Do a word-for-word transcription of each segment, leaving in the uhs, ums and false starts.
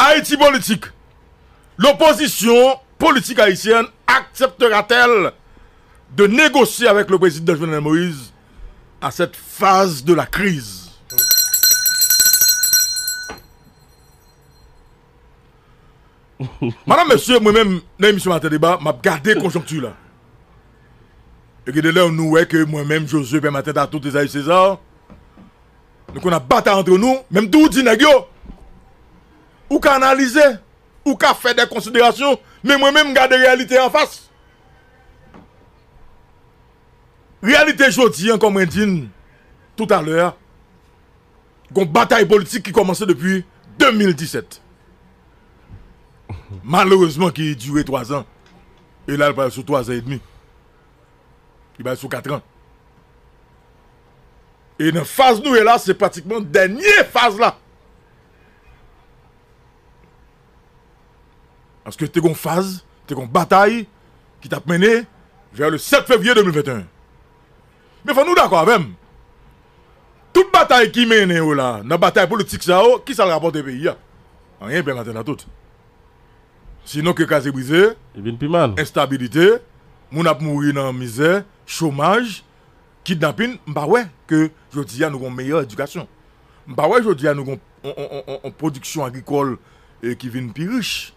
Haïti politique. L'opposition politique haïtienne acceptera-t-elle de négocier avec le président Jovenel Moïse à cette phase de la crise? Madanm, mesye, mwen menm, nan emisyon Maten Deba, m ap gade konjonkti la. E gen de lè nou wè ke mwen menm, Josué, Pè Maten, Tatou, Esaü César, nou konn ap batay antre nou, menm tou ou di nèg yo, ou ka analize, ou ka fè de konsiderasyon, men mwen menm, m gade reyalite anfas. Reyalite jodi an, kòm mwen di n toutalè a, gon batay politik ki kòmanse depi de mil disèt. Malerezman, ki dire twa zan. E la, l pral sou twa zan edmi. Li pral sou kat an. E nan faz nou ye la, se pratikman dènye faz la. Paske te gon faz, te gon batay ki t ap mennen vè le sèt fevriye de mil venteyen. Men fò nou dakò avè m. Tout batay ki mennen yo la, nan batay politik sa yo, ki sa l rapòte peyi a? Anyen, Pè Maten Tatout. Sinon ke kraze brize, li vin pi mal. Enstabilite, moun ap mouri nan mizè, chomaj, kidnapin, m pa wè ke jodi a nou gon meyè edikasyon. M pa wè jodi a nou gon on, on, on, on, on pwodiksyon agrikòl, e, ki vin pi rich.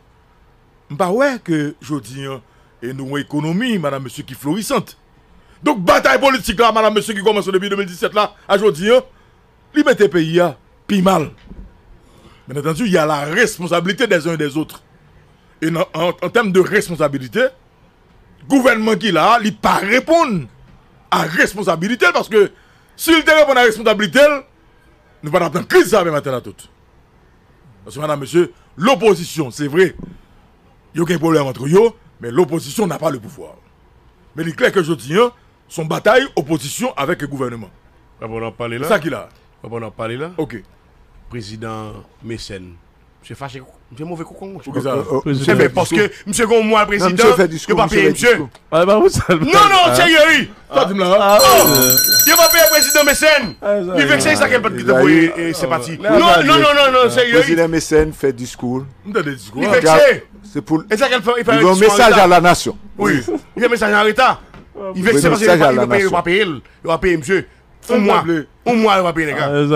M pa wè ke jodi an, e, nou gon ekonomi, madanm mesye, ki florisant. Donk, batay politik la, madanm mesye, ki kòmanse depi de mil disèt la, a jodi an, li mete peyi a pi mal. Bien entendu, il y a la responsabilité des uns et des autres. E nan, an, an tèm de responsabilité, gouvènman ki la a, li pa reponn a responsabilite l, paske si l te reponn a responsabilite l, nou pa t ap nan kriz sa a, Pè Maten Tatout. Paske, madanm, mesye, lopozisyon, se vre, yo gen pwoblèm antre yo, men lopozisyon n'a pas le pouvoir. Men li klè ke jodi an, se yon batay opozisyon avèk gouvènman. Papa, n ap pale la. Se sa ki la. Papa, n ap pale la. Ok. Prezidan Mecène. Misye fache, misye move koukong, monchè. Poukisa? Misye fè diskou. Paske misye gen yon mwa prezidan, yo pa peye misye. Non, non, serye, wi. Sa di m la. Oh! Yo pa peye prezidan Mecène. Li vekse, sa ke l pa t voye, e, senpati. Non, non, non, non, non, serye, wi. Prezidan Mecène fè diskou. M tande diskou. Li vekse. Se pou l. E sa ke l fè, li fè yon mesaj a la nasyon. Wi. Li fè mesaj an reta. Li vekse paske yo pa peye, yo pa peye l. Yo pa peye misye. On mwa. On mwa yo pa peye nèg la. Oh,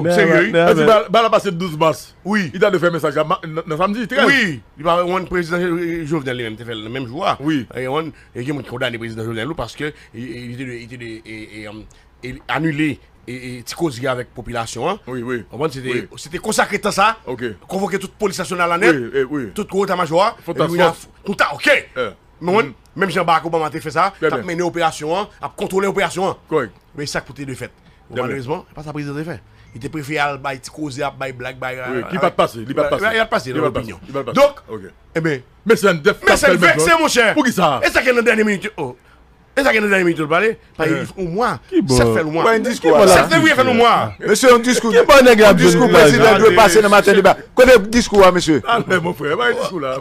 serye, wi. Sa di ba, ba la pase douz mas. Wi. Li ta dwe fè mesaj la nan samdi trèz. Wi. Li pa wè prezidan Jovenel li menm te fè l nan menm jou a. Wi. E gen moun ki kondane prezidan Jovenel wi paske li te dwe, li te dwe anile ti koze avèk popilasyon an. Wi, wi. Konprann? Se te, se te konsakre tan sa. Ok. Konvoke tout polis nasyonal la nèt. Wi, wi. Tout gwo eta majò a. Fò task force. Nou ta, ok. Men menm jan Barack Obama te fè sa, t ap mennen operasyon an, ap kontwole operasyon an. Kòrèk. Men sa k pou te dwe fèt. Bon, malerezman, se pa sa prezidan te fè. Li te prefere al bay ti koze, ap bay blag, bay. Wi, ki pa t pase, li pa t pase. Li pa t pase, nan lopinyon. Donk, ebyen, Mecène vekse, monchè. Poukisa? E sa ki nan dènye minit yo. E sa ki nan dènye minit yo pale. Pale yon mwa. Sèt fè l yon mwa. Sèt fevriye fè l yon mwa. Mesye, yon diskou. Yon diskou prezidan dwe pase nan Maten Deba. Kote diskou a, mesye? Alè, mon frè, pa yon diskou la.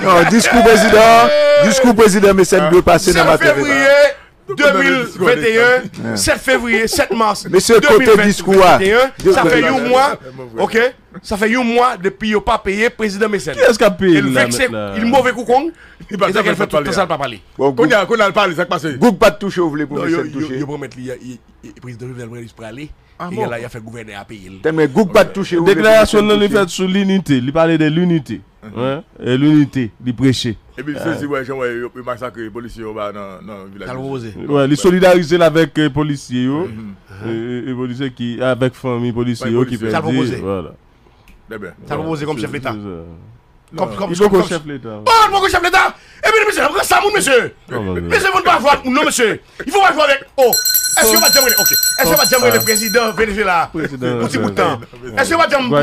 Non, diskou prezidan, diskou prezidan Mecène dwe pase nan Maten Deba. Sèt fevriye de mil venteyen, sèt fevriye, sèt mas de mil venteyen. Mesye, kote diskou a? Sa fè yon mwa, ok? Sa fè yon mwa depi yo pa peye prezidan Mecène. Kiyès k ap peye l la, mèt la? E l vekse, li move koukong. E sa ke l fè tout tan sa l pa pale. Kounye a, kounye a l pale, sa k pase? Goug pa t touche, ou vle pou Mecène touche? Yo pwomèt li, prezidan Jovenel Moïse prale. E la, y ap fè gouvènè a peye l. Tèlman Goug pa t touche, ou vle pou Mecène touche? Deklarasyon l nan li fèt sou linite. Li pale de linite. Wi, e linite, li preche. Epi l sezi wè jan wè yo, yo masakre polisye yo ba nan, nan vilaj. Sa l pwopoze? Wi, li solidarize l avèk, e, polisye yo. E, e, e polisye ki, avèk fanmi polisye yo ki pèdi. Sa l pwopoze? Vwala. Sa l pwopoze kòm chèf leta? Kòm, kòm, li poko chèf leta. Oh, li poko chèf leta? Epi, mesye, sa moun, mesye. Mesye, moun pa jwe ak moun, non, mesye. Il faut pas jouer avec. Oh, èske yo pa t janm rele, ok. Èske yo pa t janm rele prezidan Venezuela pou ti bout tan? Èske yo pa t janm.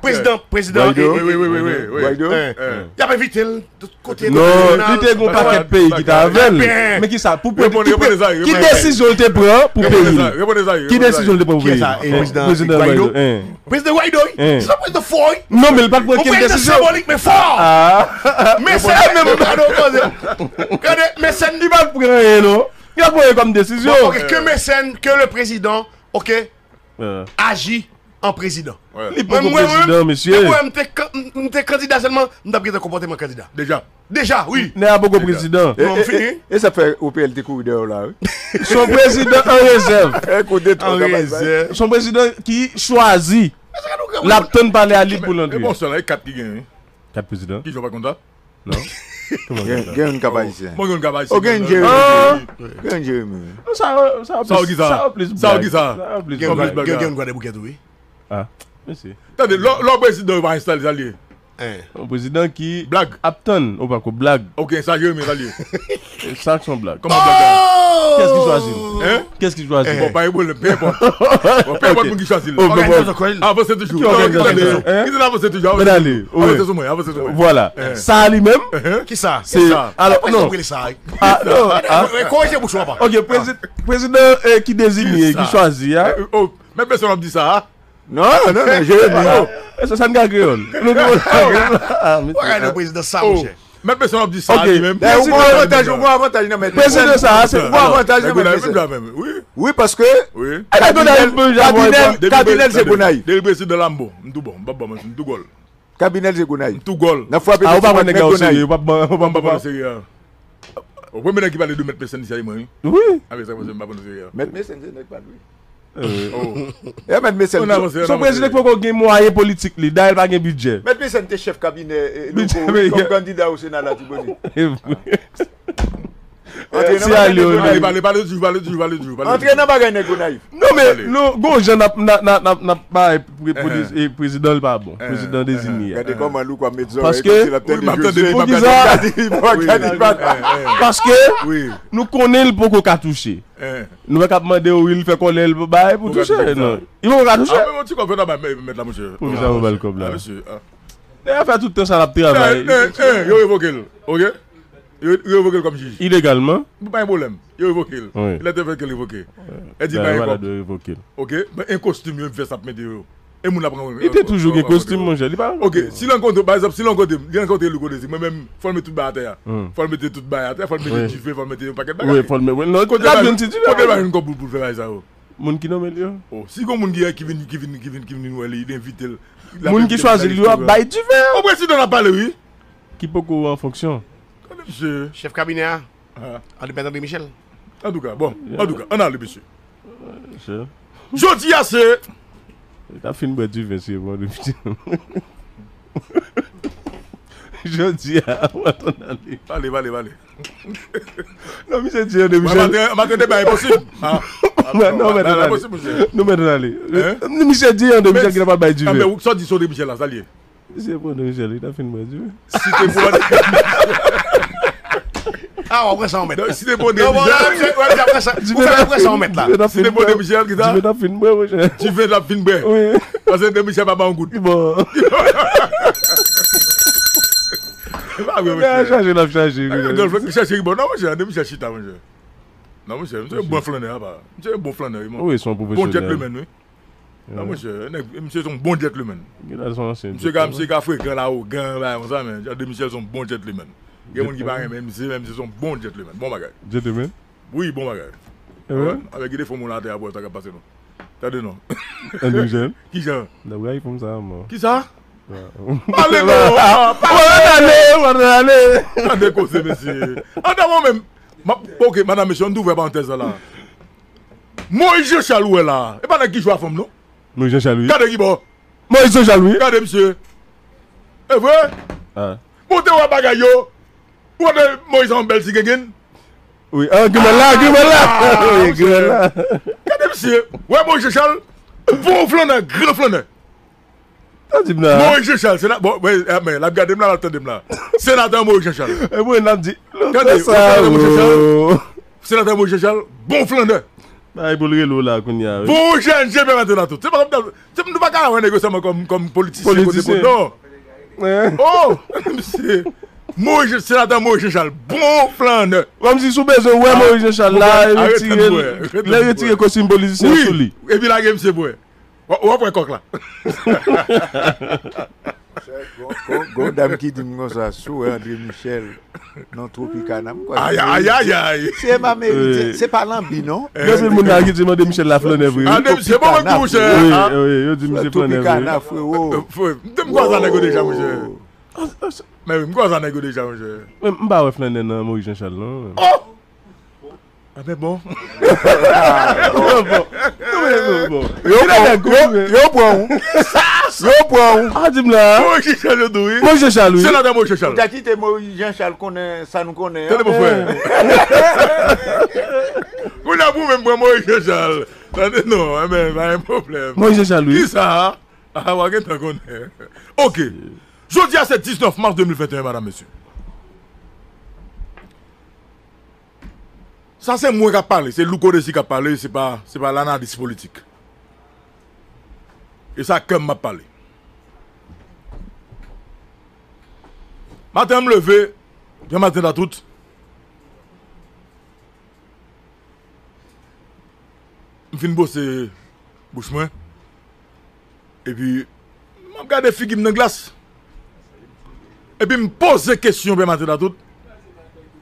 Prezidan, prezidan. Wi, wi, wi. Y ap envite l tout kote. Non, li te gon pakèt peyi ki t avè l. Men ki sa, pou ki desizyon l te pran pou peyi l? Ki desizyon l te pran pou peyi l? Prezidan Guaido. Prezidan Guaido, wi. Se yon prezidan fò, wi. Non, men li pa t pran okenn desizyon. Senbolik, men fò. Men se menm gade w koze. Gade, men se li pa t pran anyen, non. Li pa t pran anyen kòm desizyon. Bon, ok, ke Mecène, ke le président, ok, aji an prezidan. Li poko prezidan, mesye. Mwen, mwen, mwen, mwen, mwen te kandida sèlman, m t ap gentan konpòte mwen kandida. Deja. Deja, wi. Nèg la poko prezidan. Non, m fini. E sa fè O P L te kouri dèyè w la, wi. Son prezidan an rezèv. An rezèv. Son prezidan ki chwazi. L ap tann pale a li pou l antre. E bon, sèl e kat ki gen, wi. Kat prezidan. Ki jan w pa konn sa? Non. Kòman gen sa? Gen youn k ap ayisyen. Bon, gen youn k ap ayisyen. O, gen Jeremi. Gen Jeremi. Sa yo, sa yo plis, sa yo plis blag. Sa yo ki sa? Sa yo plis blag. Gen youn Gwadayipouken tou, wi. Ah, mèsi. Tande, lò, lò prezidan yo pa enstale, sa l ye. Yon prezidan ki ap tann, ou pa ko blag. Ok, sa Jeremi, sa l ye. Sa k son blag. Kòman blag la? Kès ki chwazi l? Hein? Kès ki chwazi l? Bon, pa gen pwoblèm, pe enpòt. Bon, pe enpòt moun ki chwazi l. Òganizasyon kò l. Avanse toujou. Ki òganizasyon? Ki te avanse toujou. Avanse sou mwen, avanse sou mwen. Vwala. Sa a li menm? Ki sa? Se, alò, non. Ah, non. Korije bouch ou, papa. Ok, prezidan ki deziye, ki chwazi a. Mèt Mesen ap di sa a. Non, non, non, Jeremi. E sa, sa n ka kreyòl. Nou gen pwoblèm. Ou pa ka di prezidan sa, monchè. Mèt Mesen ap di sa li menm. Ou gon avantaj, ou gon avantaj nan Mèt Mesen. Prezidan sa, se ou gon avantaj nan Mèt Mesen. Wi, paske kabinè l, kabinè l se Gonayiv. Depi prezidan la m bon, m tou bon, m p ap ba manti, m tou gòl. Kabinè l se Gonayiv. M tou gòl. N ap frape nèg Gonayiv. Ou pa pran nèg la o serye, ou p ap ban, ou p ap ban. Ou premye nèg ki pale de Mèt Mesen isit, se mwen, wi. Wi. Avèk sa, m pa pran serye. Mèt Mesen se nèg pa l, wi. E Mèt Mesen. Son prezidan ki poko gen mwayen politik li, dayè l pa gen bidjè. Mèt Mesen te chèf kabinè Louko wi, kòm kandida o Sena Latibonit. Antre nan bagay nèg Gonayiv. Pale, pale toujou, pale toujou, pale toujou. Antre nan bagay nèg Gonayiv. Non, men, non, gon jan n ap, n ap, n ap, n ap bay prezidan l pa bon. Prezidan deziye a. Gade kòman Louko ap met zòrèy kòmsi l ap tande Josué. Poukisa? Paske nou konnen l poko ka touche. Nou pa ka ap mande w, wi, l fè kòlè, l bay pou touche. Non. Li poko ka touche. Poukisa yo ba l kòb la? Nèg la fè tout tan sa l ap travay. Yo revoke l, ok? Yo, yo revoke l kòm jij. Ilegalman. Pa gen pwoblèm. Yo revoke l. Wi. Lè te fè ke l revoke. E di pa gen kòb. Ok? Men en kostim yo, vès ap mete yo. E moun la pran. Li te toujou gen kostim, monchè. Li pa. Ok, si l rankontre, pa egzanp, si l rankontre, li rankontre Louko Désir, mwen menm, fò l mete tout bagay atè a. Fò l mete tout bagay atè, fò l mete dife, fò l mete yon pakèt bagay. Wi, fò l mete, wi, non, kote l ap jwenn ti dife? Kote l ap jwenn kòb pou l fè bagay sa yo? Moun ki nonmen l yo. Oh, si gon moun ki, ki vin, ki vin, ki vin, ki vin wè li, li envite l. Moun ki chwazi l yo ap bay dife. O prezidan n ap pale, wi. Ki poko an fonksyon. Gade misye. Chèf kabinè a. André, Mèt André Michel. Antouka, bon, antouka, ann ale, mesye. Jodi a se. Li t ap fin bwè diven si e bon depi. Jodi a, w ap ann ale. Pale, pale, pale. Non, misye di an de Michel. Maten, maten deba enposib. Non, mèt ann ale. Misye di an de Michel ki t ap al bay diven. Men sa w di sou de Michel la, sa l ye? Misye pran de Michel, li t ap fin bwè diven. Si te pran de Michel. Ah, w ap pran sa yon mèt. Si te pran de Michel. Ou fè pran sa yon mèt la. Si te pran de Michel, ki sa? Diven t ap fin bwè, monchè. Diven t ap fin bwè. Wi. Paske de Michel pa ba yon goud. Bon. E pa vre, monchè. Chache l ap chache. Chache ki bò. Non, monchè, de Michel chita, monchè. Non, monchè, misye bon flannè, apa. Misye bon flannè, wi, monchè. Wi, se yon pwofesyonèl. Bon gentleman, wi. Non, monchè, nèg, misye se yon bon gentleman. Misye ka, misye ka frekan, lawogan, bagay konsa, men André Michel se yon bon gentleman. Gen moun ki pa renmen misye, men misye se yon bon gentleman. Bon bagay. Gentleman? Wi, bon bagay. Avèk ki defo moun atè a pou wè sa k ap pase non. Tande non. André Michel? Kijan? N ap rayi fanm sa a, mò. Kisa? Pale non! Pale! Pale! Pale! Tande koze, mesye. Antè mwen menm. Ok, madanm, mesye, ann ouvè parantèz la la. Moïse Jean Charles ou wè la. E pa nèg ki jwe a fanm non. Moïse Jean Charles, wi. Gade ki bò. Moïse Jean Charles, wi. Gade misye. E vre? Bon, te wè bagay yo. Ou wè Moïse an bèl ti gengen. Wi, an grimèl la, grimèl la. Wi, grimèl la. Gade misye. Wè Moïse Jean Charles. Bon flannè, gran flannè. Sa di m la. Moïse Jean Charles, se la, bon, men, men, l ap gade m la, l ap tande m la. Senatè Moïse Jean Charles. E mwen, l ap di, tande, senatè Moïse Jean Charles, senatè Moïse Jean Charles, bon flannè. Bay pou l rele w la kounye a, wi. Bon jèn, jèn pèmèt la tout. Se pa kòm se nou pa ka wè nèg yo sèlman kòm, kòm politisyen kote pou non. Oh, misye. Moïse, senatè Moïse Jean Charles, bon flannè. Kòmsi si w bezwen wè Moïse Jean Charles la, retire, lè retire kostim politisyen sou li. Epi lage misye bwè. W ap wè kòk la. Gon, gon, gon dam ki di m konsa, si w wè André Michel nan Tropicana, m kwè se Ayayayay. Se Mameriti, se pa Lanbi, non? Gen anpil moun la ki di André Michel la flannè vre, wi. André Michel, bon, mwen tou, monchè. Wi, wi, yo di misye flannè vre. Tropicana, frero. Frè, m te m kwaze nèg yo deja, monchè. Men wi, m kwaze nèg yo deja, monchè. Men m pa wè flannè nan Maurice Jean Charles, non. Oh! Ah, men bon. Bon, bon. Yo pran w, yo, yo pran w. Yo pran w. Ah, di m la. Maurice Jean Charles, yo tou, wi. Maurice Jean Charles, wi. Senatè Maurice Jean Charles. Ou ta kite Maurice Jean Charles konnen sa nou konnen an. Tande, mon frè. Kounye a pou menm pran Maurice Jean Charles. Tande, non, men, pa gen pwoblèm. Maurice Jean Charles, wi. Kisa? Ah, w a gentan konnen. Ok. Jodi a, se diznèf mas de mil venteyen, madam, mesye. Sa se mwen k ap pale, se Louko Désir k ap pale, se pa, se pa lanalis politik. E sa kè m m ap pale. Maten an m leve, gran maten ta tout. M fin bwose bouch mwen. Epi, m ap gade figi m nan glas. Epi m poze kesyon, pè maten ta tout.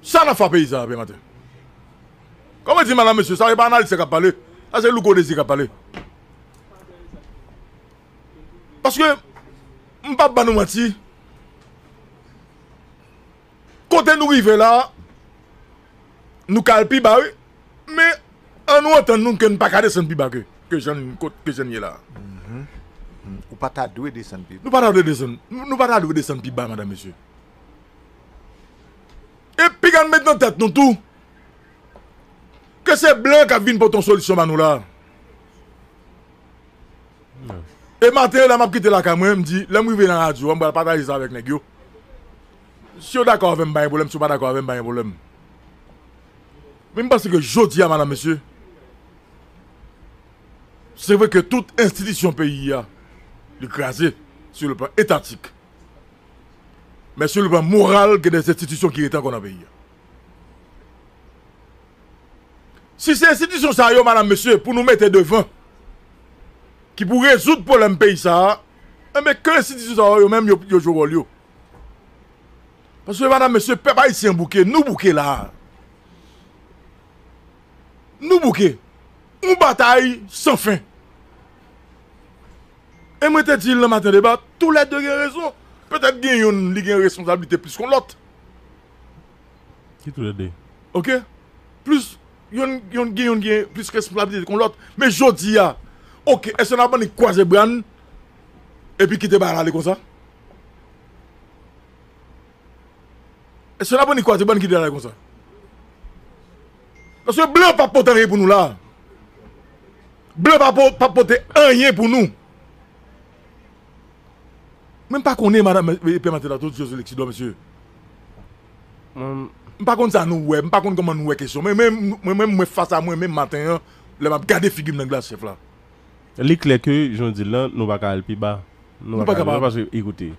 Sa nan fè peyi sa, pè maten? Kòman di, madam, mesye, sa se pa analis k ap pale. Sa se Louko Désir k ap pale. Paske, m p ap ba nou manti. Kote nou rive la, nou ka al pi ba, wi. Men, an nou antann nou ke n pa ka desann pi ba ke, ke jan n, kot, ke jan n ye la. Mhm. Ou pa ta dwe desann pi ba. Nou pa ta dwe desann, nou pa ta dwe desann pi ba, madam, mesye. E piga n met nan tèt nou tou, ke se blan k ap vin pote yon solisyon ba nou la. E maten la, m ap kite lakay mwen, m di, lè m rive nan radyo a, m pral pataje sa avèk nèg yo. Si yo dakò avè m, pa gen pwoblèm, si yo pa dakò avè m, pa gen pwoblèm. Men m panse ke jodi a, madam, mesye, se vre ke tout enstitisyon peyi a, li kraze, sur le plan étatique. Men sur le plan moral, gen des institutions ki rete ankò nan peyi a. Si se enstitisyon sa yo, madam, mesye, pou nou mete devan, ki pou rezoud pwoblèm peyi sa a, enben, ke enstitisyon sa yo, yo menm, yo, yo jwe wòl yo. Paske, madam, mesye, pèp ayisyen bouke, nou bouke la. Nou bouke. Yon batay san fen. E mwen te di l nan Maten Deba, toulède gen rezon. Petèt gen youn, li gen responsablite plis kon lòt. Ki toulède? Ok? Plis, youn, youn gen, youn gen plis responsablite kon lòt. Men jodi a, ok, èske n ap annik kwaze bra n epi kite bagay la ale konsa? Èske n ap annik kwaze bra n kite bagay la ale konsa? Paske blan p ap pote anyen pou nou la. Blan p ap, p ap pote anyen pou nou. Mwen m pa konnen, madam, e, e, pè Maten ta tout Jozue Lexidor, mesye. Mwen, m pa konn sa nou wè, m pa konn kòman nou wè kesyon. Mwen, mwen, mwen, mwen, mwen fas a mwen menm maten an, lè m ap gade figi m nan glas, chèf la. Li klè ke, jan w di l lan, nou pa ka al pi ba. Nou pa ka al pi ba paske, ekoute,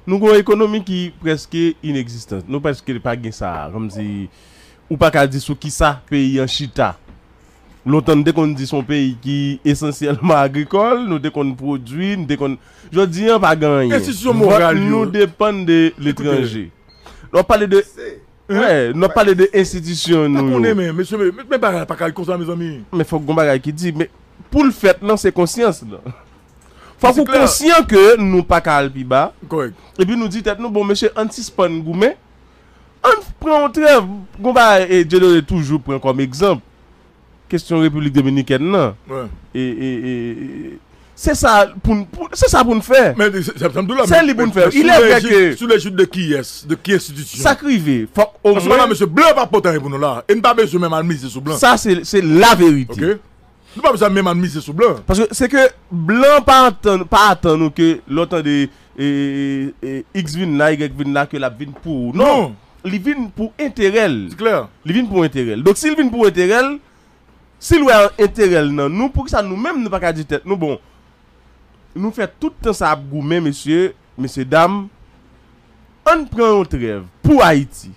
nou gen yon ekonomi ki prèske inegzistan. Nou prèske pa gen sa a. Kòmsi, ou pa ka di sou kisa peyi an chita. Lontan, n te konn di se yon peyi ki esansyèlman agrikòl, nou te konn pwodui, n te konn, jodi an, pa gen anyen. Enstitisyon moral yo. Nou depann de letranje. Nou ap pale de, wè, nou ap pale de enstitisyon nou yo. Pa konnen, men, mesye, men, men bagay pa ka konsa, mezanmi. Men fòk gon bagay ki di, men pou l fèt lan, se konsyans lan. Fòk ou konsyan ke nou pa ka al pi ba. Kòrèk. Epi nou di tèt nou, bon, mesye, ann sispann goumen. Ann pran yon trèv. Gon bagay, e, Dieudonné toujou pran kòm egzanp. Kesyon Repiblik Dominikèn nan. Wè. E, e, e, e, se sa pou n, pou, se sa pou n fè. Men, se, se, se, se li pou n fè. Il est vrai que sous l'égide de qui est, de ki enstitisyon? Sa k rive, fòk omwen. Paske, madam, mesye, blan pa pote anyen pou nou la. E n pa bezwen menm al mize sou blan. Sa, se, se laverite. Ok? Nou pa bezwen menm al mize sou blan. Paske se ke blan pa atann, pa atann ou ke lè w tande, e, e, e, X vin la, Y vin la, ke l ap vin pou ou. Non. Non. Li vin pou enterè l. Se klè. Li vin pou enterè l. Donk, si l vin pou enterè l, si l wè enterè l nan nou, poukisa nou menm nou pa ka di tèt nou, bon, nou fè tout tan sa ap goumen, mesye, mesye dam, ann pran yon trèv pou Ayiti.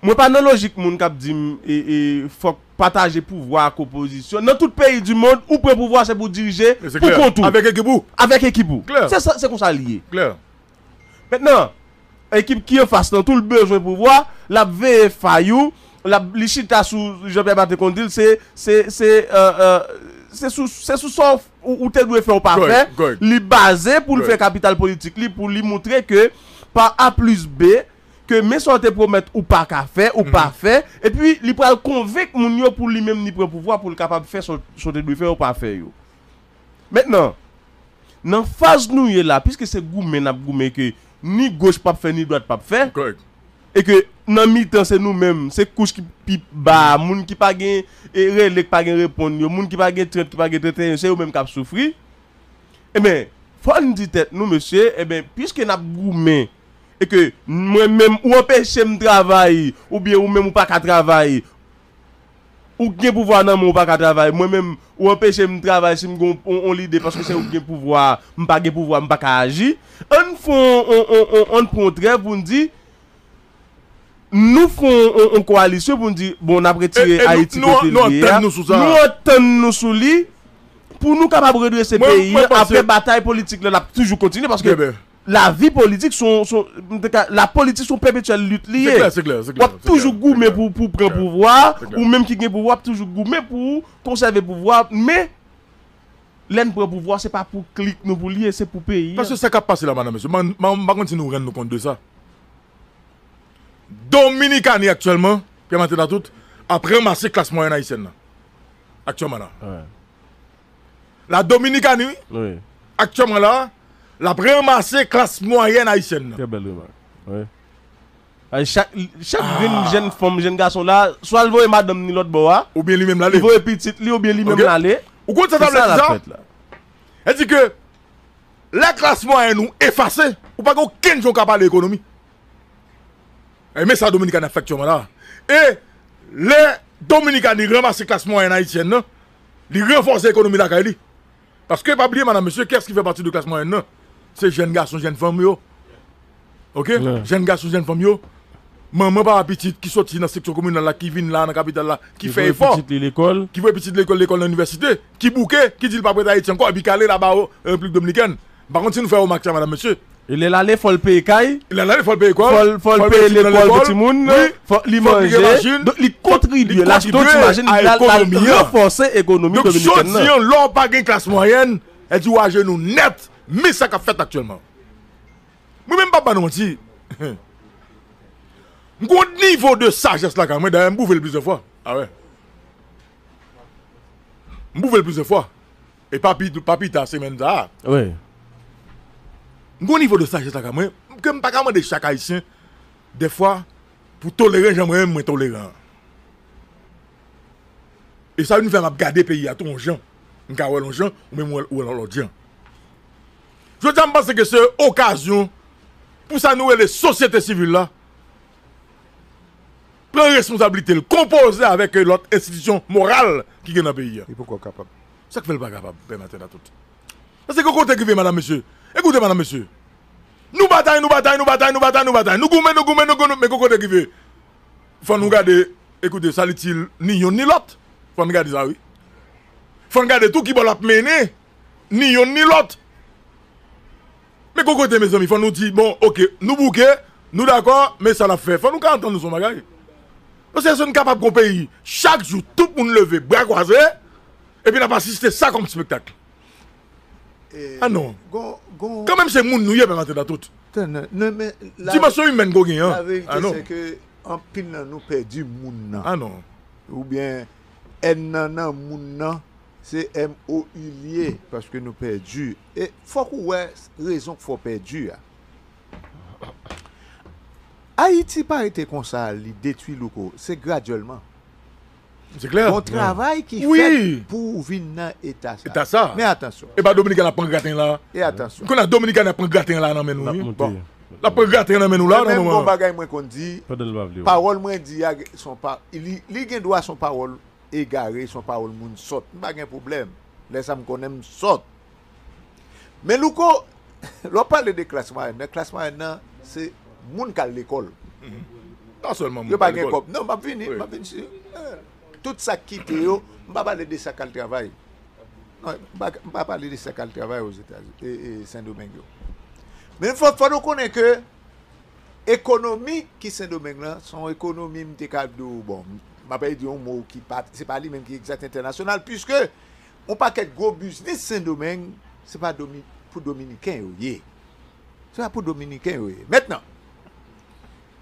Mwen pa nan lojik moun k ap di m, e, e, fòk pataje pouvwa ak opozisyon. Nan tout peyi di mond, ou pran pouvwa, se pou dirije pou kont ou. Avèk ekip ou. Avèk ekip ou. Se sa, se konsa l ye. Mentnan, ekip ki anfas lan tou, l bezwen pouvwa, l ap veye fay ou, l ap, li chita sou, Jean Pierre Martin konn di l, se, se, se, euh, euh, se sou, se sou sa w, ou te dwe fè, ou pa fè, li baze pou l fè kapital politik li, pou li moutre ke pa A plis B, ke men sa w te pwomèt ou pa ka fè, ou pa fè, epi li pral konvenk moun yo pou li menm li pran pouvwa pou l kapab fè sa w, sa w te dwe fè, ou pa fè yo. Mentnan, nan faz nou ye la, piske se goumen n ap goumen ke ni goch p ap fè, ni dwat p ap fè, e ke nan mitan se nou menm, se kouch ki pi ba a, moun ki pa gen, e, rele, ki pa gen reponn yo, moun ki pa gen trant, ki pa gen trannteyen, se yo menm k ap soufri. Ebyen, fò n di tèt nou, mesye, ebyen, piske n ap goumen, e ke mwen menm, ou anpeche m travay, oubyen ou menm ou pa ka travay, ou gen pouvwa nan men w, ou pa ka travay, mwen menm, ou anpeche m travay si m gen yon, yon, yon lide, paske se ou ki gen pouvwa a, m pa gen pouvwa, m pa ka aji. Ann fè yon, yon, yon, yon, ann pran yon trèv pou n di, nou fè yon, yon, yon kowalisyon pou n di, bon, n ap retire Ayiti kote l ye a. Nou antann nou sou li, pou nou kapab redrese peyi a. Apre, batay politik la, l ap toujou kontinye, paske lavi politik, se yon, se yon, m te ka, la politik se yon pèpetyèl lit li ye. W ap toujou goumen pou, pou pran pouvwa, ou menm ki gen pouvwa, w ap toujou goumen pou konsève pouvwa, men lè n pran pouvwa, se pa pou klik nou pou l ye, se pou peyi a. Paske sa k ap pase la, madanm, mesye, m, m, m pa konn si nou rann nou kont de sa. Dominikani aktyèlman, Pierre Martin Latout, ap ranmase klas mwayèn ayisyèn nan. Aktyèlman la. La Dominikani, wi. Aktyèlman la, l ap ranmase klas mwayèn ayisyèn nan. Trè bèl remak. Wi. Ay, chak, chak grenn jèn fanm, jèn gason la, swa l voye madanm ni lòt bò a, oubyen li menm l ale. Li voye pitit li, oubyen li menm l ale. Ou konn sa sa vle di sa? Sa l ap fèt la. Sa di ke lè klas mwayèn ou efase, ou pa gen okenn jan w ka pale ekonomi. E men sa Dominikani ap fè aktyèlman la. E lè Dominikani ranmase klas mwayèn ayisyèn nan, li ranfòse ekonomi lakay li. Paske pa bliye, madanm, mesye, kiyès ki fè pati de klas mwayèn nan? Se jèn gason, jèn fanm yo. Oke? Jèn gason, jèn fanm yo. Manman papa pitit ki soti nan seksyon kominal la, ki vin la nan kapital la, ki fè efò, ki voye pitit li lekòl, lekòl nan inivèsite, ki bouke, ki di l p ap ret Ayiti ankò, epi k ale laba o, Repiblik Dominikèn. M pa konn si nou fè remake sa, madanm, mesye. E lè l ale, fò l peye kay. Lè l ale, fò l peye lekòl. Fò l, fò l peye lekòl pou timoun nan. Wi. Fò li manje. Donk, li kontribye, l achte yon ti machin, l al ranfòse ekonomi dominikèn nan. Donk, jodi a, lè w pa gen klas mwayèn, e di w ajenou nèt. Men sa k ap fèt aktyèlman. Mwen menm, m p ap ba nou manti. M gon nivo de sajès lakay mwen, dayè, m bouve l plizyè fwa. A wè. M bouve l plizyè fwa. E pa pi, pa pita semèn sa a. Wi. M gon nivo de sajès lakay mwen, ke m pa ka mande chak Ayisyen, dèfwa, pou toleran jan mwen menm mwen toleran an. E sa vin fè m ap gade peyi a tou yon jan. M ka wè l yon jan, ou menm ou wè l, ou wè l yon lòt jan. Jodi a, m panse ke se okazyon pou sa nou rele sosyete sivil la pran responsablite l, konpoze avèk lòt enstitisyon moral ki gen nan peyi a. Li poko kapab. Sa k fè l pa kapab, Pè Maten Latout? Paske gon kote k rive, madanm, mesye. Ekoute, madanm, mesye. Nou batay, nou batay, nou batay, nou batay, nou batay. Nou goumen, nou goumen, nou goumen, men gon kote k rive. Fò nou gade, ekoute, sa l itil ni yonn ni lòt. Fò n gade sa, wi. Fò n gade tou ki bò l ap mennen, ni yonn ni lòt. Men gon kote, mezanmi, fò nou di, bon, oke, nou bouke, nou dakò, men sa n ap fè. Fò nou ka antann nou sou yon bagay. Paske si n kapab gon peyi, chak jou, tout moun leve, bra kwaze, epi n ap asiste sa kòm espektak. Ah non. Kanmenm se moun nou ye, Pè Maten Latout. Dimansyon imèn ke w genyen an. Ah non. Laverite se ke anpil nan nou pèdi moun nan. Ah non. Oubyen èn nan nan moun nan, se M O U li ye, paske nou pèdi. E fòk ou wè rezon k fè w pèdi a. Ayiti pa rete konsa, li detwi, Louko, se gradyèlman. Se klè. Gon travay ki fèt pou w vin nan eta sa. Eta sa. Men atansyon. E pa Dominiken ap pran graten la. E atansyon. Kounye a Dominiken ap pran graten la nan men nou, wi. Bon. L ap pran graten nan men nou la, nan moman an. Men gon bagay mwen konn di, pawòl mwen di a, se yon pa, li, li gen dwa se yon pawòl egare, se yon pawòl moun sòt. M pa gen pwoblèm. Lè sa m konnen m sòt. Men Louko, lè w pale de klas mwayèn nan, klas mwayèn nan, se moun k al lekòl. Mhm. Pa sèlman moun k al lekòl. Yo pa gen kòb. Non, m ap vini, m ap vin si. Eh. Tout sa k kite yo, m pa pale de sa k al travay. Non, m pa, m pa pale de sa k al travay Ozetazini, e, e Sendomeng yo. Men fò, fò nou konnen ke ekonomi ki Sendomeng lan, se yon ekonomi, m te ka di w, bon, m ap di yon mo ki pa, se pa li menm ki egzak entènasyonal, piske yon pakèt gwo biznis Sendomeng, se pa Domi-, pou Dominiken yo ye. Se pa pou Dominiken yo ye. Mentnan,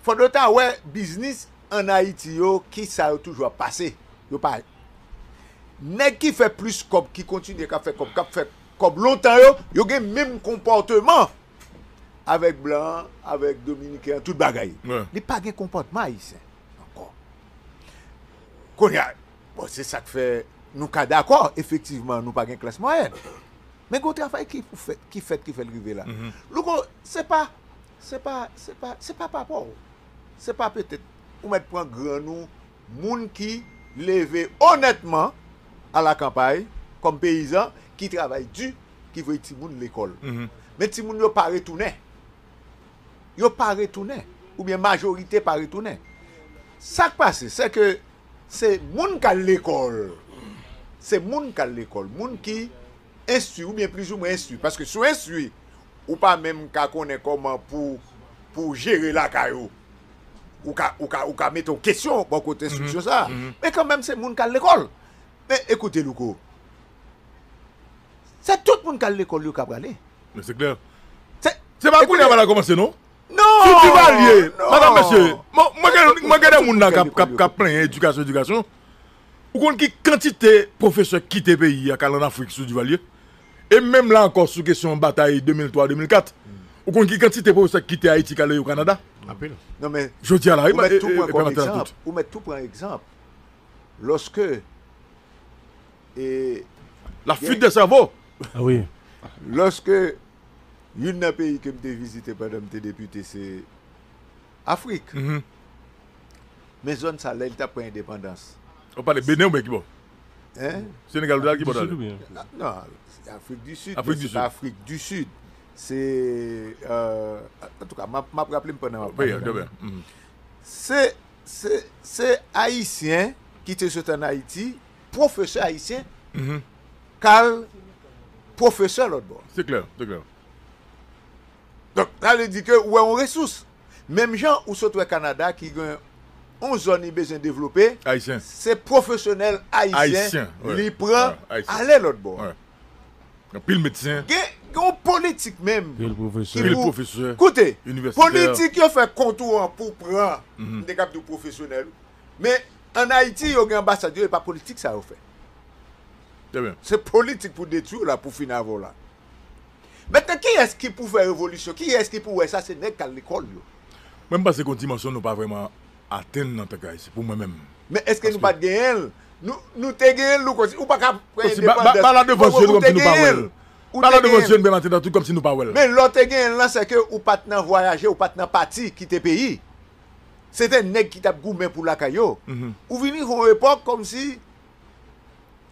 fò nou ta wè biznis ann Ayiti yo, ki sa yo toujou ap pase. Yo pa. Nèg ki fè plis kòb, ki kontinye k ap fè kòb, k ap fè kòb lontan yo, yo gen menm konpòteman avèk blan an, avèk dominiken an, tout bagay. Li pa gen konpòtman ayisyen ankò. Kounye a, bon, se sa k fè nou ka dakò, efektivman, nou pa gen klas mwayèn. Men gen yon travay ki pou fèt, ki fèt, ki fè l rive la. Louko, se pa, se pa, se pa, se pa pa pa w. Se pa petèt ou mèt pran grann ou, moun ki leve onètman a la kanpay, kòm peyizan, ki travay di, ki voye timoun lekòl. Men timoun yo pa retounen. Yo pa retounen. Oubyen majorite pa retounen. Sa k pase, se ke se moun k al lekòl. Se moun k al lekòl. Moun ki enstwi, oubyen plizoumwen enstwi. Paske si w enstwi, ou pa menm ka konnen kòman pou, pou w jere lakay ou. Ou ka, ou ka, ou ka mete w kesyon bò kote enstriksyon sa a. Men kanmenm, se moun k al lekòl. Men ekoute, Louko. Se tout moun k al lekòl yo ka prale. Men se klè. Se, se pa kounye a bagay la kòmanse, non? Non! Sou Divalye, non! Madanm, mesye, mwen, mwen gen, mwen gen de moun la k ap, k ap, k ap plenyen edikasyon, edikasyon. Ou konn ki kantite pwofesè k kite peyi a k al ann Afrik sou Divalye? E menm la ankò, sou kesyon batay de mil twa, de mil kat, ou konn ki kantite pwofesè k kite Ayiti k ale o Kanada? Anpil. Non, men, jodi a la, ou mèt tou pran kòm egzanp. Ou mèt tou pran egzanp. Lòske, e, la fuite des cerveaux. Ah wi. Lòske youn nan peyi ke m te vizite pandan m te depite, se Afrik. Men zòn sa, lè li t ap pran endepandans. Ou pale Benin oubyen ki bò? Hein? Senegal, ou ta ki bò? Afrik di Sid oubyen? Non, se Afrik di Sid, men se pa Afrik di Sid. Se, euh, antouka, m ap, m ap raple m pandan m ap pale la. Se, se, se Ayisyen ki te sot ann Ayiti, pwofesè ayisyen, k al pwofesè lòt bò. Se klè, se klè. Donk, sa vle di ke ou wè yon resous. Menm jan ou sot wè Kanada ki gen yon zòn li bezwen devlope, se pwofesyonèl ayisyen li pran ale lòt bò. Anpil medsen. Gen, gen yon politik menm ki pou, koute, politik yo fè kont ou an pou pran, m te kab di w pwofesyonèl. Men ann Ayiti, yo gen anbasad yo, e pa politik sa yo fè. Se politik pou detwi w la, pou fin avè w la. Mentnan, kiyès ki pou fè revolisyon? Kiyès ki pou wè sa? Se nèg k al lekòl yo. Mwen, m panse gen yon dimansyon nou pa vrèman atenn nan tank ayisyen, pou mwen menm. Men èske nou pa t genyen l? Nou, nou te genyen l, nou konsi, ou pa ka pran endepandans. Ba, ba, ba la devans je nou kòmsi nou pa wè l. Ba la devans je nou menm atenn nan tout kòmsi nou pa wè l. Men lè w te genyen l lan, se ke ou pa t nan vwayaje, ou pa t nan pati, kite peyi. Se te nèg ki t ap goumen pou lakay yo. Ou vin rive yon epòk kòmsi,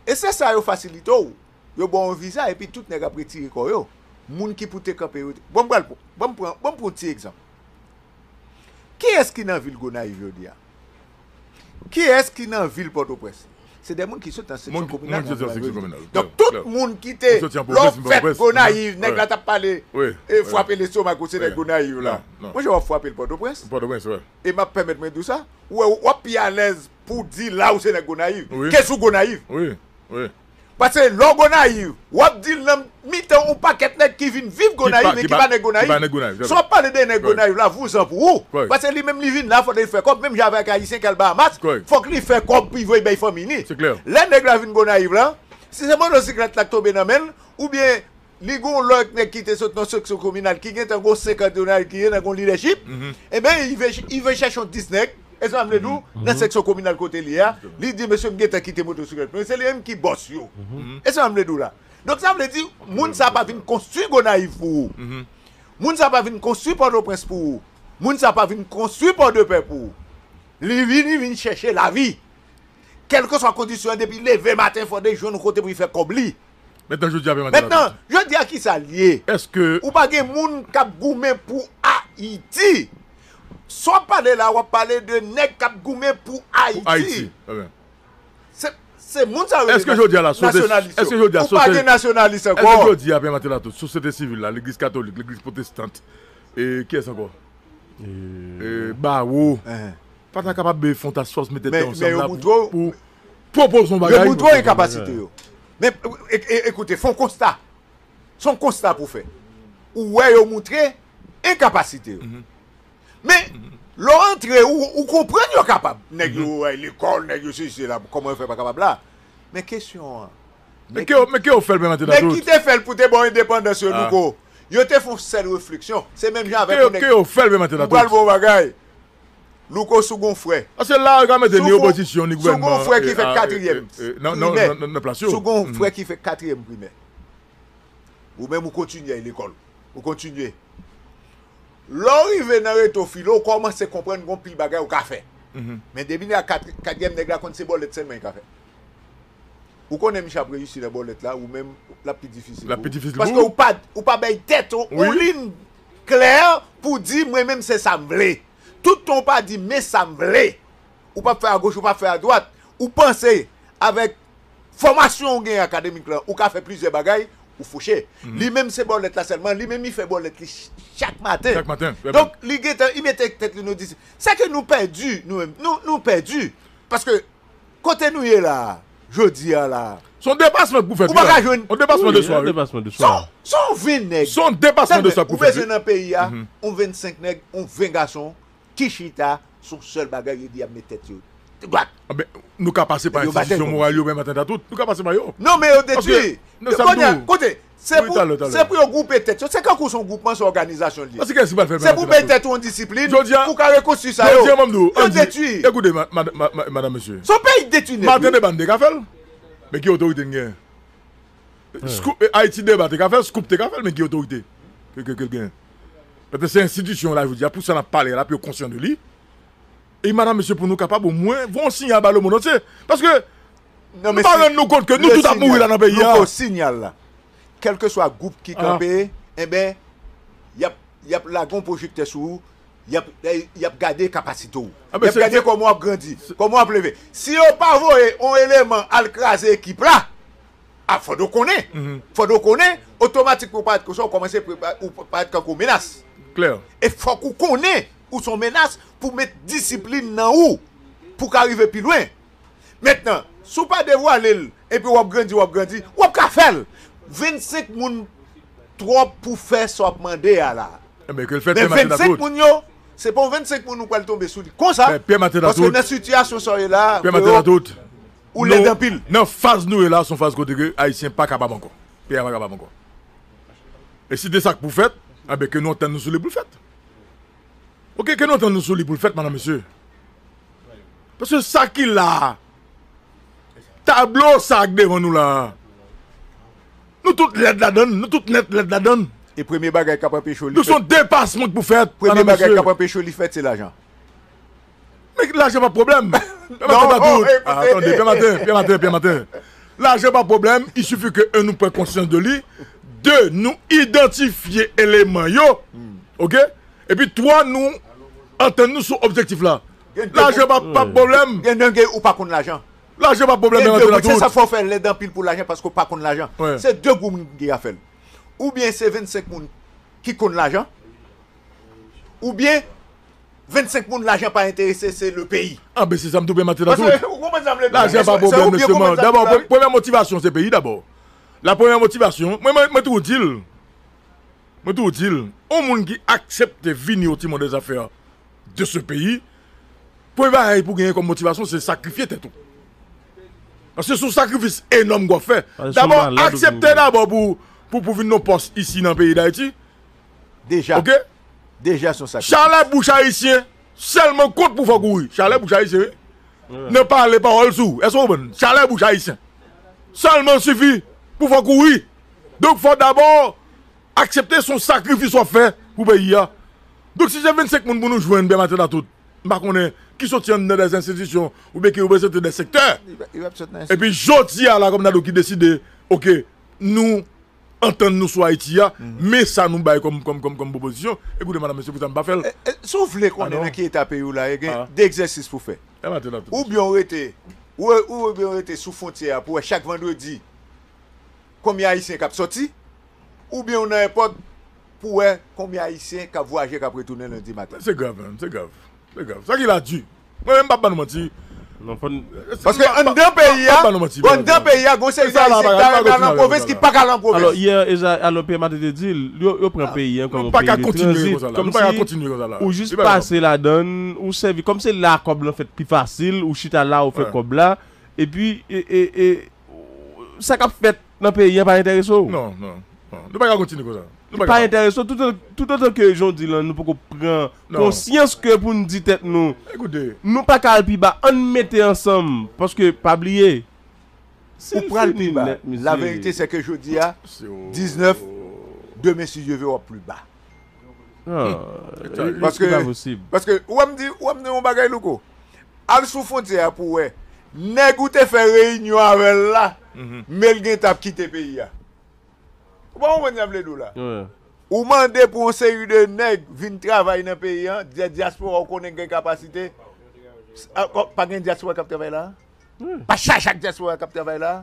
e se sa yo fasilite w. Yo ba w yon viza epi tout nèg ap retire kò yo. Moun ki pou te kanpe yo. Bon, m pral pran, bon, m pran, bon, m pran yon ti egzanp. Kiyès ki nan vil Gonayiv jodi a? Kiyès ki nan vil Pòtoprens? Se de moun ki sot nan seksyon kominal. Donk, tout moun ki te, lè w fèt Gonayiv, nèg la t ap pale, e frape lestomak ou se nèg Gonayiv la. Monchè, w ap frape l Pòtoprens. E m ap pèmèt mwen di w sa, w ap pi alèz pou w di la ou se nèg Gonayiv ke si w Gonayiv. Paske lè w Gonayiv, w ap di l nan mitan yon pakèt nèg ki vin viv Gonayiv, men ki pa nèg Gonayiv. Si w ap pale de nèg Gonayiv la, vouzan pou ou. Paske li menm li vin la, fòk li fè kòb, menm jan avèk Ayisyen k al Bahamas, fòk li fè kòb pou li voye bay fanmi li. Lè nèg la vin Gonayiv la, si se motosiklèt la k tonbe nan men l, oubyen li gen yon lòt nèg ki te sot nan seksyon kominal, ki gentan gen yon senkant Gonayiv, ki gentan gen yon lidèchip, enben, li vle, li vle chèche yon dis nèg, e sa m vle di w, nan seksyon kominal kote li ye a, li di, mesye, m gentan kite motosiklèt mwen, se li menm ki bòs yo. E sa m vle di w la. Donk, sa vle di, moun sa pa vin konstwi Gonayiv pou ou. Moun sa pa vin konstwi Pòtoprens pou ou. Moun sa pa vin konstwi Pòdepè pou ou. Li vin, li vin chèche lavi. Kèlkeswa kondisyon an, depi l leve maten, fò l jwenn yon kote pou l fè kòb li. Mentnan, jodi a, mentnan, jodi a, kisa l ye? Èske ou pa gen moun k ap goumen pou Ayiti? Si w ap pale la, w ap pale de nèg k ap goumen pou Ayiti. Pou Ayiti. Se moun sa yo rele Èske jodi a la sosyete nasyonalis yo. Èske jodi a Ou pa gen sosyete nasyonalis Èske ankò. jodi a Pè Maten la tout sosyete sivil la, legliz katolik, legliz pwotestant, e kiyès ankò? E bawo. Ehe. Pa ta kapab fè yon task force mete Men- tèt men ansanm yo la montre w- pou pou pwopoze yon Yo bagay. montre w enkapasite yo. Men e- e- ekoute, fè yon konsta. Se yon konsta pou fè. Ou wè yo montre enkapasite yo. Men lè w antre, ou, ou konprann yo kapab. Nèg yo ay lekòl, nèg yo sesi la, kòman yo fè pa kapab la? Men kesyon an. Men ke men ke yo fè l Pè Maten la Nèg tout? Ki te fè l pou te ba w endepandans yo, Ah. Louko. Yo te fè yon sèl refleksyon. Se menm jan Ke avèk yo yon nèg. ke yo fè l Pè Maten la M pral tout? ba w bagay. Louko, si w gen yon frè. Paske la yo ka mete Si ni w gon- opozisyon ni si w gon gouvènman. frè ki fè e, a, katriyèm e, e, nan- nan- primè, nan- nan- nan plas yo. Si w gon Mhm. Frè ki fè katriyèm primè. Ou menm ou kontinye al lekòl. Ou kontinye. Lè w rive nan reto filo, ou kòmanse konprann gon pil bagay ou ka fè. Mhm. Men depi nan kat- katriyèm nèg la konn se bòlèt sèlman li ka fè. Ou konnen misye ap reyisi nan bòlèt la, ou menm l ap pi difisil. L ap pi difisil Paske pou ou. Ou pa, ou pa bay tèt ou, Wi. Yon liy klè pou di mwen menm se sa m vle. Tout tan ou pa di men sa m vle. Ou p ap fè agoch, ou p ap fè adwat. Ou panse avèk fòmasyon ou gen akademik lan, ou ka fè plizyè bagay, ou fouche. Li menm se bòlèt la sèlman, li menm li fè bòlèt li ch- chak maten. Chak maten, Donk li gentan, li mete tèt li nou di, se ke nou pèdi, nou menm, nou, nou pèdi. Paske kote nou ye la, jodi a la, Se yon depasman pou fèt. Ou pa ka jwenn- Yon depasman de Wi, swa. yon Wi. depasman de Se yon- swa. Se yon ven nèg. Se yon depasman de swa pou Ou bezwen fèt. Nan peyi a, yon vennsenk nèg, yon ven gason ki chita, se yon sèl bagay yo di y ap met tèt yo dwat. Anben, nou ka pase pa Yo batèl enstitisyon kòm moral yo, Pè Maten la tout. Nou ka pase pa yo. Non, men yo detwi. Paske, non, sa m Kounye a, di w. Kote, se Wi, pou, talè, talè. Se pou yo gwoupe tèt yo. Se kankou se yon gwoupman, se yon òganizasyon li ye. Paske kèsi pral fè Se pou bay tèt ou yon disiplin, pou ka rekonsistri sa yo. Jodi a, m ap di w, Yo detwi. Ekoute, ma- ma- ma- ma- madam, mesye. Se yon peyi detwi nèt. Maten Wi. de bann te ka fè l. Men ki otorite n gen? Scoop, eh, Haïti Débat te ka fè l, Scoop te ka fè l, men ki otorite ke, ke, ke l gen? Pètèt se enstitisyon la, jodi a, pou sa n ap pale la, pou yo konsyan de li. E madam, mesye, pou nou kapab omwen voye yon siyal ba lemonn antye. Paske Non, nou pa rann nou kont ke nou tout ap mouri la nan peyi a. Louko, siyal la. Kèlkeswa gwoup ki Ah. Kanpe, enben, y ap, y ap lage yon pwojektè sou ou, y ap, y ap gade kapasite w. Ah, ben, Y ap se- gade kòman w ap grandi, kòman w ap leve. Si yo pa voye yon eleman al kraze ekip la, a fòk w konnen. Fòk w konnen, otomatik pou w parèt konsa, ou kòmanse prepa- ou parèt kankou menas. Klè. E fòk ou konnen ou se yon menas pou w met disiplin nan ou pou w ka rive pi lwen. Mentnan, si w pa devwale l, epi w ap grandi, w ap grandi, w ap ka fè l. Vennsenk moun twòp pou fè sa w ap mande a la. Enben, ke l fèt Men Pè Maten la vennsenk tout. Moun yo, se pa yon vennsenk moun ou pral tonbe sou li konsa. Men Pè Maten la Paske tout. Nan sitiyasyon sa w ye la, Pè Maten la tout. Ou lèd anpil. Nan faz nou ye la, se yon faz kote ke Ayisyen pa kapab ankò. Peyi a pa kapab ankò. E si te sa k pou fèt, enben, ke nou antann nou sou li pou l fèt. Oke, ke nou antann nou sou li pou l fèt, madam, mesye. Paske sa ki la a, tablo sa k devan nou la a, nou tout lèd ladan l, nou tout nèt lèd ladan l. E premye bagay k ap anpeche w li Nou se yon fèt. Depasman k pou fèt, Premye madam, bagay k mesye. Ap anpeche w li fèt, se lajan. Men lajan pa pwoblèm. Pè Maten Non, pa oh, tout. eh, Ah, eh, Tande, eh, Pè Maten, Pè Maten, Pè Maten. Lajan pa pwoblèm, il suffit que, un, nou pran konsyans de li, de, nou idantifye eleman yo, oke? Epi, twa, nou antann nou sou objektif la. Lajan pa, pa pwoblèm. Gen nèg ou pa konn lajan. Lajan pa pwoblèm, Gen Pè de Maten la moun, se sa tout. fè w fè lèd anpil pou lajan, paske w pa konn lajan. Wi. Se de gwo moun ki ka fè l. Oubyen se vennsenk moun ki konn lajan, oubyen vennsenk moun lajan pa enterese, se le peyi. Ah, ben, se sa m tou Pè Maten la Paske, tout. ou konprann sa m vle di? Lajan pa pwoblèm, mesye man. Dabò, pre- premyè motivasyon, se peyi dabò. La premyè motivasyon, mwen, mwen, mwen tou di l. Mwen tou di l. Yon moun ki aksepte vini au timon des affaires de ce pays, premye bagay pou genyen kòm motivasyon, se sakrifye tèt ou. Paske se yon sakrifis enòm w ap fè. Dabò, aksepte dabò pou, pou, pou vin nan pòs isi nan peyi Dayiti. Deja. Oke? Deja se yon sakrifis. Chalè bouch ayisyen, sèlman kont pou fè w kouri. Chalè bouch ayisyen, wi. Nan pale pawòl sou. Èske w konprann? Chalè bouch ayisyen. Sèlman sifi pou fè w kouri. Donk, fò w dabò aksepte se yon sakrifis w ap fè pou peyi a. Donk, si se vennsenk moun pou nou jwenn, Pè Maten la tout, m pa konnen ki soti anndan dè enstitisyon, oubyen ki reprezante dè sektè. Epi, jodi a la, kòm Nado ki deside, oke, nou antann nou sou Ayiti a, men sa nou bay kòm, kòm, kòm, kòm pwopozisyon. Ekoute, madam, mesye, pou sa m pa fè l. E, e, si w vle konnen nan ki eta peyi w la ye, gen de egzèsis pou fè. Oubyen w rete Ou, ou oubyen ou rete sou fwontyè a pou wè chak vandredi konbyen Ayisyen k ap sòti, oubyen ou nan èpòt pou wè konbyen Ayisyen k ap vwayaje, k ap retounen lendi maten. Se grav, menm, se grav. Se grav. Sa ki la di. Mwen menm, m p ap ban nou manti. Non, fò n- Paske anndan peyi a, anndan peyi a, gon seri de Ayisyen ki ta renmen al nan pwovens ki pa ka al nan pwovens. Alò, yè, Eza, alò, P M A te di l, yo, yo pran peyi an kòm yon peyi de tranzit, kòmsi ou jis pase ladan l, ou sèvi, kòm se la kòb lan fèt pi fasil, ou chita la, ou fè kòb la, epi, e, e, e, sa k ap fèt nan peyi an pa enterese w. Non, non, non. Nou pa ka kontinye konsa. Nou pa ka. Pa enterese w. Toutotan, toutotan ke jan w di lan, nou poko pran konsyans ke pou n di tèt nou, nou pa ka al pi ba. Ann mete ansanm. Paske, pa bliye, si l fini nèt, mesye. Ou pral pi ba. La verite, se ke jodi a, diznèf, demen, si Dye ve, w ap pli ba. Non, e pa posib. Paske, ou wè m di, ou wè m di yon bagay, Louko. Al sou fwontyè a pou wè. Nèg ou te fè reyinyon avè l la, men l gentan ap kite peyi a. Ou pa konprann sa m vle di w la? Ou mande pou yon seri de nèg vin travay nan peyi an, dya-, dyaspora ou konnen gen kapasite. A, kò-, pa gen dyaspora k ap travay la? Pa chak, chak dyaspora k ap travay la?